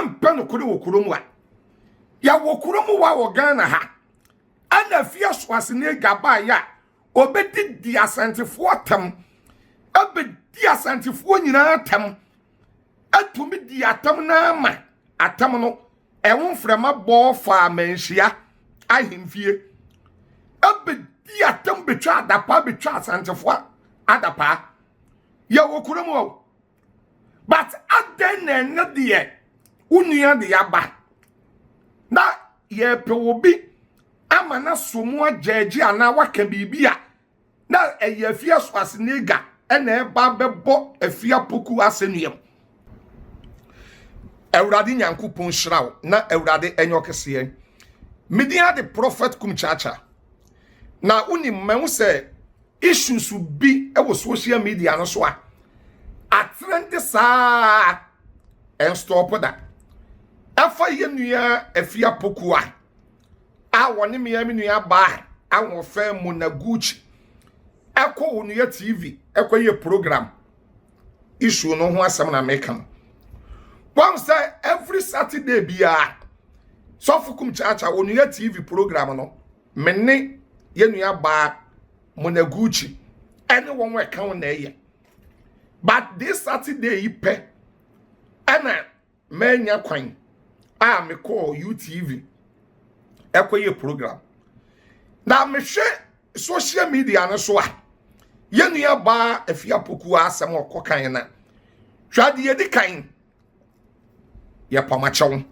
Nipa mpɛ nokore wɔ kurom a. Yɛwɔ kurom wa wɔ Ghana ha. Ɛna Afia Schwarzenegger baeɛ a ɔbɛdidi Asantefoɔ atɛm, ɛbɛdi Asantefoɔ nyinaa atɛm, atumi di atɛm no ama atɛm no ɛho mframa bɔɔ faa Manhyia ahemfie, ɛbɛdi atɛm bɛtwa adapaa, bɛtwa Asantefoɔ adapaa. Yɛwɔ kurom o. But adɛn na ɛnɛ deɛ wo nua de aba na yɛpɛ obi ama na so mu agyagye anaa waka biribi a na ɛyɛ Afia Schwarzenegger ɛna ɛba bɛbɔ Afia Poku asɛnnua mu? Awurade Nyankopɔn hyira wo na Awurade ɛnyɛ ɔkɛseɛ. Medin ade Prophet Kum Chacha. Na wonim mahu sɛ issues bi ɛwɔ social media no so a atrende saa ɛnstop da. Ɛfa yɛ nua Afia Poku a wɔne mmea me nua baa a wɔfɛ Mona Gucci ɛkɔ Onua TV ɛkɔ yɛ program issue no ho asɛm na meka no. Wɔn sɛ every Saturday biara Sɔfo Kum Chacha Onua TV program no, me ne yɛ nua baa Mona Gucci ɛne wɔn ɛka wɔn na ɛyɛ. But this Saturday yi pɛ ɛna manya kwan a mekɔɔ UTV ɛkɔyɛ program. Na mehwɛ social media no so a, yɛn nua baa Afia Poku asɛm ɔkɔ kan na hwɛ adeɛ yɛdi kan yɛ pamakyɛw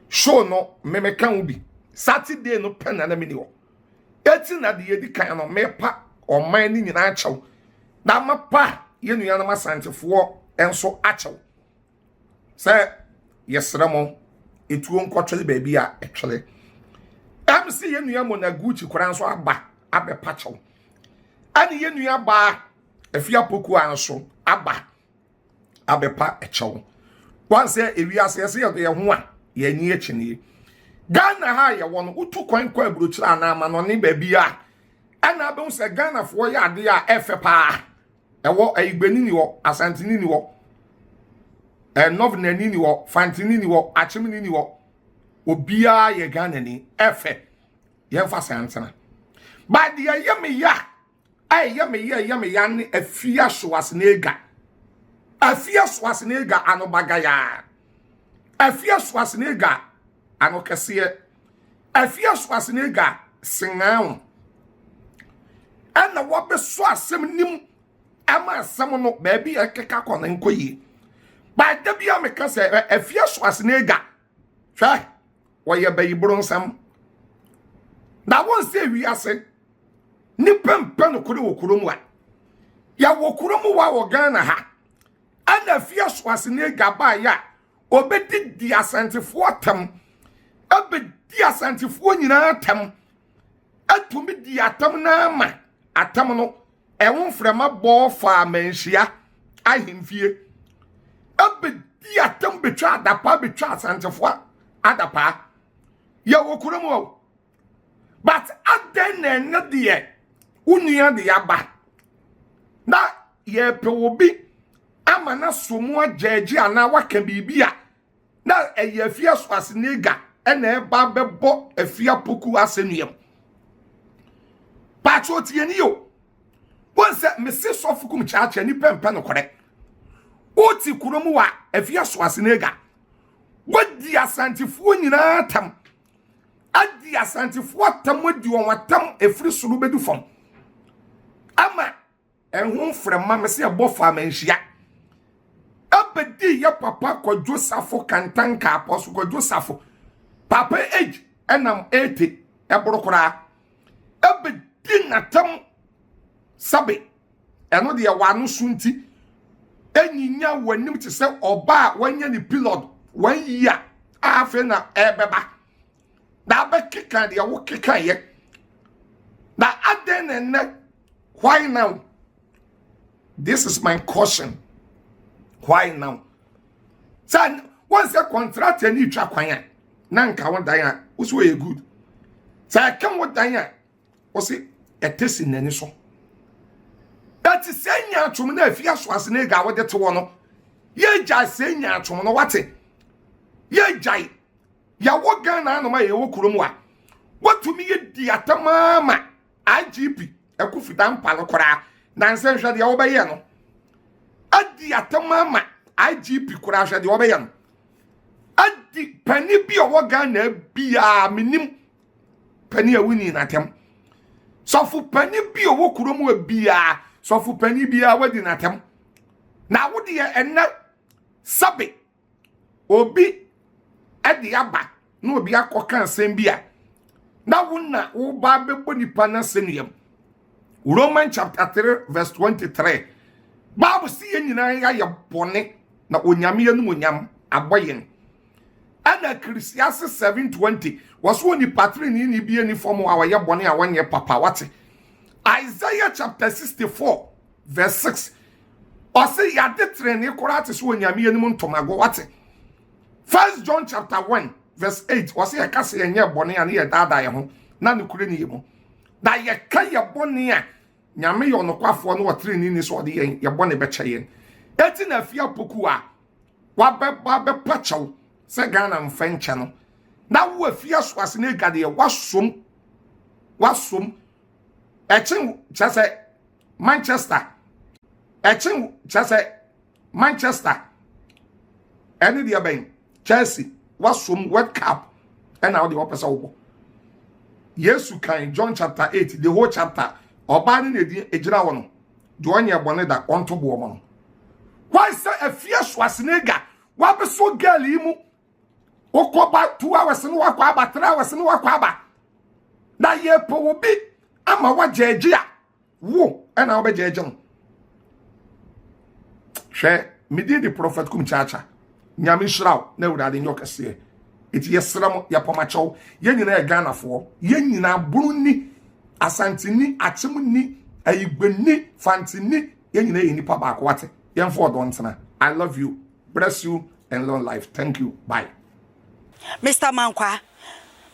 show no, mmɛmɛka wo bi Saturday no pɛ na na mi ni hɔ. Eti na deɛ yɛdi kan no, mepa ɔman no nyinaa kyɛw na mapa yɛn nuanom Asantefoɔ nso akyɛw sɛ yɛsrɛ mo, etuo nkɔtwere baabi a ɛtwere. Sɛ yɛn nua Mona Gucci koraa nso aba abɛpa kyɛw, ɛne yɛn nua baa Afia Poku nso aba abɛpa ɛkyɛw. Wɔn sɛ ewiase yɛsɛ yɛde yɛn ho a yɛnyi akyi. Ghana ha yɛwɔ no, wotu kwan kɔ aburokyire anaa amanɔne baabi a, ɛna abɛhu sɛ Ghanafoɔ yɛ adeɛ a ɛfɛ paa. Ɛwɔ Ayigbeni ni hɔ, Asanteni ni hɔ, ɛnɔvenani ni hɔ, Fantini ni hɔ, Akyemni ni hɔ, obiara yɛ Ghanani. Ɛfɛ yɛmfa sɛ antena. But deɛ ɛyɛ me ya a, ɛyɛ me ya, ɛyɛ me ya ne Afia Schwarzenegger. Afia Schwarzenegger ano bagaya, Afia Schwarzenegger ano kɛseɛ, Afia Schwarzenegger sengawo ɛna wɔbɛso asɛm nim ɛma asɛm no baabi a ɛkeka kɔ no nkɔ yie. Baada bi a meka sɛ Afia Schwarzenegger, hwɛ, wɔyɛ bɛyiboro nsɛm na wɔn sɛ wiase nipa mpɛ nokore wɔ kurom a yɛwɔ kurom wa wɔ Ghana ha. Ɛna Afia Schwarzenegger baeɛ a ɔbɛdidi Asantefoɔ atɛm, ɛbɛdi Asantefoɔ nyinaa atɛm, atumi di atɛm no ama atɛm no ɛho mframa bɔɔ faa Manhyia ahemfie, ɛbɛdi atɛm bɛtwa adapaa, bɛtwa Asantefoɔ adapaa. Yɛwɔ kurom o. But adɛn na ɛnɛ deɛ wo nua de aba na yɛpɛ obi ama na so mu agyagye anaa waka biribi a na ɛyɛ Afia Schwarzenegger ɛna ɛba bɛbɔ Afia Poku asɛnnua mu? Paatwo tie ni o. Wɔn sɛ mese Sɔfo Kum Kyaakyaa, nipa mpɛ nokorɛ. Wote kurom wa Afia Schwarzenegger wadi Asantefoɔ nyinaa tam, adi Asantefoɔ atam, adi wɔn atam efiri soro bɛdu fam ama ɛho mframa mɛ sɛ ɛbɔ fa Manhyia, ɛbɛdi yɛ papa Kwadwo Safo Kantanka, Apɔso Kwadwo Safo papa age ɛnam 80 ɛboro koraa, ɛbɛdi n'atam sabe. Ɛno deɛ wano so nti ɛnyinya w'anim te sɛ ɔbaa a wanya ne period 1 year a afei na ɛbɛba na abɛkeka deɛ wokeka yɛ. Na adɛn na ɛnɛ? Why now? This is my caution. Why now? Sɛ wɔn sɛ contractor ni twa kwan a na nka wo dan a wosi wɔyɛ good, sɛ ɛka wo dan a wɔsi ɛte si n'ani so. Ɛte sɛ nya atom na Afia Schwarzenegger a wɔde te wɔ no, yɛgya sɛ nya atom no wate. Yɛgyae. Yɛwɔ Ghana anom a yɛwɔ kurom a watumi yɛ di atam ama IGP Akufi Dampare no koraa na nsɛ nhwɛ deɛ wɔbɛyɛ no. Adi atam ama IGP koraa hwɛ deɛ wɔbɛyɛ no. Adi panin bi a ɔwɔ Ghana biara menim panin a wonni n'atɛm. Sɔfo panin bi a ɔwɔ kurom a biara sɔfo panin biara wadi n'atɛm. Na wo deɛ ɛnɛ sɛbe obi de aba na obi akɔka asɛm bi a na wo na wo ba bɛbɔ nipa no asɛnnuam. Roman chapter 3 verse 23. Bible si yɛn nyinaa yɛayɛ bɔne na onyame animuonyam abɔ yɛn. Ɛna Ecclesiastes 7:20 wɔso onipa trenee bi ani fam a wɔyɛ bɔne a wɔnyɛ papa wate. Isaiah chapter 64 verse 6 ɔse yɛade trenee koraa te sɛ onyame anim ntomago wate. First John chapter 1 verse 8 ɔse yɛka sɛ yɛnyɛ bɔne a ne yɛdaadaa yɛn ho na nokorɛ ne yɛ mu. Na yɛka yɛ bɔne a nyame yɛ ɔnokwafoɔ ne ɔtrenee ni sɛ ɔde yɛn yɛ bɔne bɛkyɛ yɛn. Eti na afie apoku a wabɛba bɛpa kyɛw sɛ Ghana mfa nkyɛ no. Na wo afie aso ase ne gadeɛ wasom wasom ɛkyen kyɛ sɛ Manchester ɛkyen kyɛ sɛ Manchester ɛne deɛ bɛn Chelsea wasom World Cup ɛna wode wɔpɛ sɛ wobɔ. Yesu kan John chapter 8 the whole chapter ɔbaa ne na egyina hɔ no deɛ ɔnyɛ bɔne da ɔnto boɔ mɔ no. Why sɛ afie so asenega wabɛso girl yi mu wokɔba 2 hours no wakɔ aba 3 hours no wakɔ aba na yɛpɛ obi ama wagyɛgye a wo ɛna wobɛgyɛgye no. Hwɛ medin de Prophet Kum Chacha. Nyame nhyira wo na Awurade nyɛ ɔkɛseɛ. Enti yɛsrɛ mo yɛpɔmakyɛw yɛn nyinaa yɛ Ghanafoɔ yɛn nyinaa bunu ni Asanteni Akyem ni Ayigbe ni Fanteni yɛn nyinaa yɛ nipa baako wate. Yɛmfa ɔdɔ ntena. I love you, bless you and long life. Thank you, bye. Mr. Mankwa,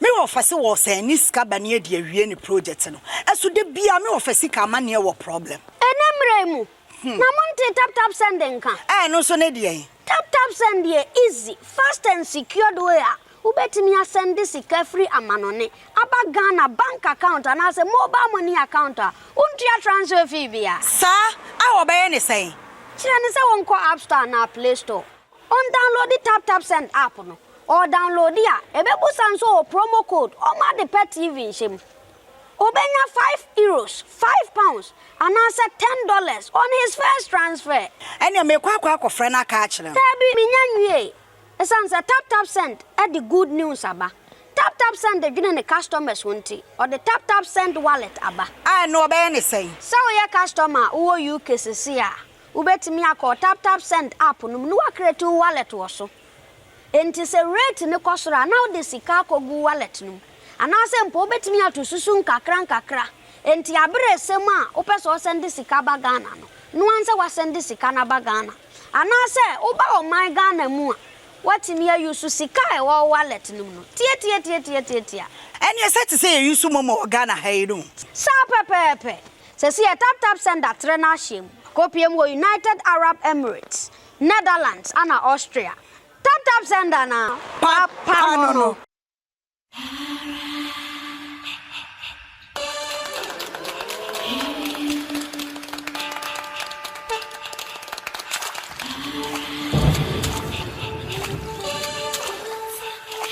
me wɔ fa se wɔ sɛn ne sika ba ne adi awie ne project no. Ɛso de bia me wɔ fa sika ama ne wɔ problem. Ɛnɛ mmerɛ mu na monte tap tap send nka. Ɛno nso ne deɛ. Tap tap send yɛ easy, fast and secured way a wobɛtumi asend sika firi amanɔne aba Ghana bank account anaasɛ mobile money account a wontua transfer fee bia. Saa a wɔbɛyɛ ne sɛn? Kyerɛ ne sɛ wɔnkɔ App Store anaa Play Store. Ɔndownload tap tap send app no. Ɔdownload a ɛbɛbusa nso wɔ promo code ɔma de pɛ TV nhyɛ mu. Obenya €5, £5 anaasɛ $10 on his first transfer. Ɛnea mekɔ akɔ akɔfrɛ no aka akyerɛ no. Taabi minya nwie. Ɛsiane sɛ tap tap send ɛde good news aba. Tap tap send dwene ne customers ho nti ɔde tap tap send wallet aba. A ɛno ɔbɛyɛ ne sɛn? Sɛ woyɛ customer a wowɔ UK sisi a wobɛtumi akɔ tap tap send app no mu na woacreate wo wallet wɔ so. Enti sɛ rate ne kɔ soro a na wode sika akɔgu wallet no mu. Anaasɛ mpo wobɛtumi ato susu nkakra nkakra. Enti abere sɛm a wopɛ sɛ ɔsend sika ba Ghana no, no ansɛ wasend sika no aba Ghana. Anaasɛ woba ɔman Ghana mu a watumi ayi sika a ɛwɔ wallet no mu no. Tie tie tie tie tie tie. Ɛneɛ sɛ te sɛ yɛyi so mɔmɔ wɔ Ghana ha yi no. Saa pɛpɛɛpɛ. Sɛ si yɛ tap tap send atrɛ no ahyɛ mu. Kɔpie mu wɔ United Arab Emirates, Netherlands ana Austria. Tap tap send na Papa no no.